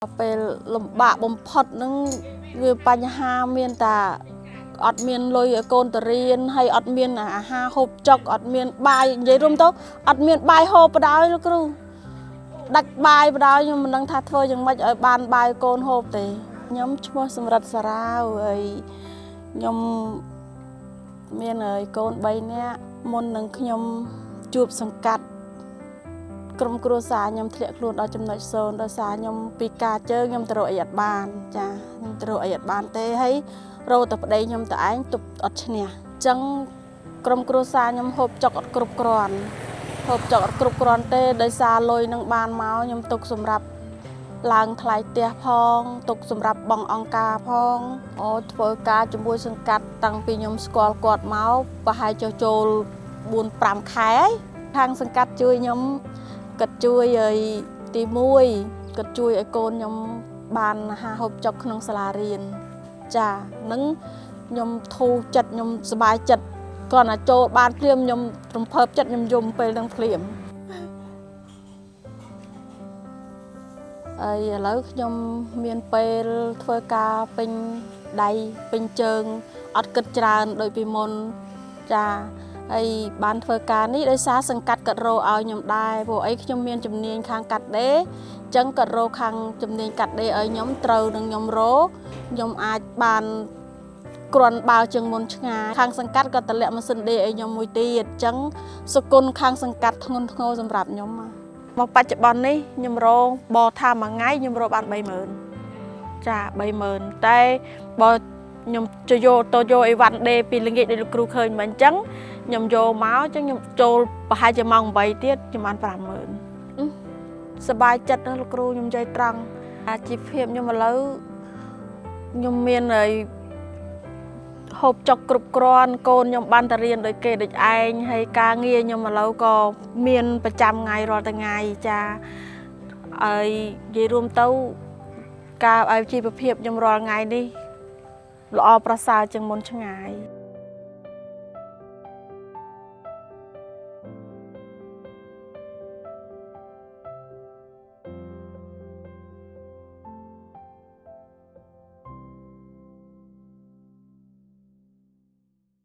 ពេលលំបាកបំផុតហ្នឹងវាបញ្ហាមានតែអត់មានលុយឲ្យកូនទៅរៀនហើយអត់មានអាហារហូបចុកអត់មានបាយនិយាយរួមទៅអត់មានបាយហូបបដ ாய் លោកគ្រូដាច់បាយបដ ாய் ខ្ញុំមិនដឹងថាធ្វើយ៉ាងម៉េចឲ្យបានបាយកូនហូបទេខ្ញុំឈ្មោះសម្រិទ្ធសារាវហើយខ្ញុំមានហើយកូន3នាក់មុននឹងខ្ញុំជួបសង្កាត់ ក្រុមគ្រួសារខ្ញុំធ្លាក់ខ្លួនដល់ចំណុចសូន្យដោយសារខ្ញុំពីការជើងខ្ញុំទៅរកអីអត់បានចាខ្ញុំទៅរកអីអត់បានទេហើយរកតែប្តីខ្ញុំតែឯងទប់អត់ឈ្នះអញ្ចឹងក្រុមគ្រួសារខ្ញុំហូបចុកអត់គ្រប់គ្រាន់ហូបចុកអត់គ្រប់គ្រាន់ទេដោយសារលុយនឹងបានមកខ្ញុំទុកសម្រាប់ឡើងថ្លៃផ្ទះផងទុកសម្រាប់បង់អង្គការផងអូធ្វើការជាមួយសង្កាត់តាំងពីខ្ញុំស្គាល់គាត់មកប្រហែលចុះចូល4 5ខែហើយខាងសង្កាត់ជួយខ្ញុំ គាត់ជួយឲ្យទី1គាត់ជួយឲ្យកូនខ្ញុំបានអាហារហូបចុកក្នុងសាលារៀនចានឹងខ្ញុំធូរចិត្តខ្ញុំសប្បាយចិត្តគ្រាន់តែចូលបានភ្លាមខ្ញុំរំភើបចិត្តខ្ញុំយំពេលហ្នឹងភ្លាមហើយឥឡូវខ្ញុំមានពេលធ្វើការពេញដៃពេញជើងអត់គិតច្រើនដូចពីមុនចា ហើយបានធ្វើការនេះដោយសារសង្កាត់គាត់រកឲ្យខ្ញុំដែរព្រោះអីខ្ញុំមានជំនាញខាងកាត់ដេរអញ្ចឹងគាត់រកខាងជំនាញកាត់ដេរឲ្យខ្ញុំត្រូវនឹងខ្ញុំរកខ្ញុំអាចបានគ្រាន់បើជាងមុនឆ្ងាយខាងសង្កាត់ក៏តម្លាក់ម៉ាស៊ីនដេរឲ្យខ្ញុំមួយទៀតអញ្ចឹងសុគន្ធខាងសង្កាត់ធ្ងន់ធ្ងរសម្រាប់ខ្ញុំមកបច្ចុប្បន្ននេះខ្ញុំរកបើថាមួយថ្ងៃខ្ញុំរកបាន30000ចា30000តែបើខ្ញុំទៅយកទៅយកអីវ៉ាន់ដេរពីល្ងាចដូចលោកគ្រូឃើញមកអញ្ចឹង ខ្ញុំយកមកអញ្ចឹងខ្ញុំចូលប្រហែលជាម៉ោង8ទៀតខ្ញុំបាន50000សប្បាយចិត្តណាស់លោកគ្រូខ្ញុំនិយាយត្រង់អាជីវភាពខ្ញុំឥឡូវខ្ញុំមានហើយហូបចុកគ្រប់គ្រាន់កូនខ្ញុំបានទៅរៀនដូចគេដូចឯងហើយការងារខ្ញុំឥឡូវក៏មានប្រចាំថ្ងៃរាល់ថ្ងៃចាហើយនិយាយរួមទៅការឲ្យជីវភាពខ្ញុំរាល់ថ្ងៃនេះល្អប្រសើរជាងមុនឆ្ងាយ។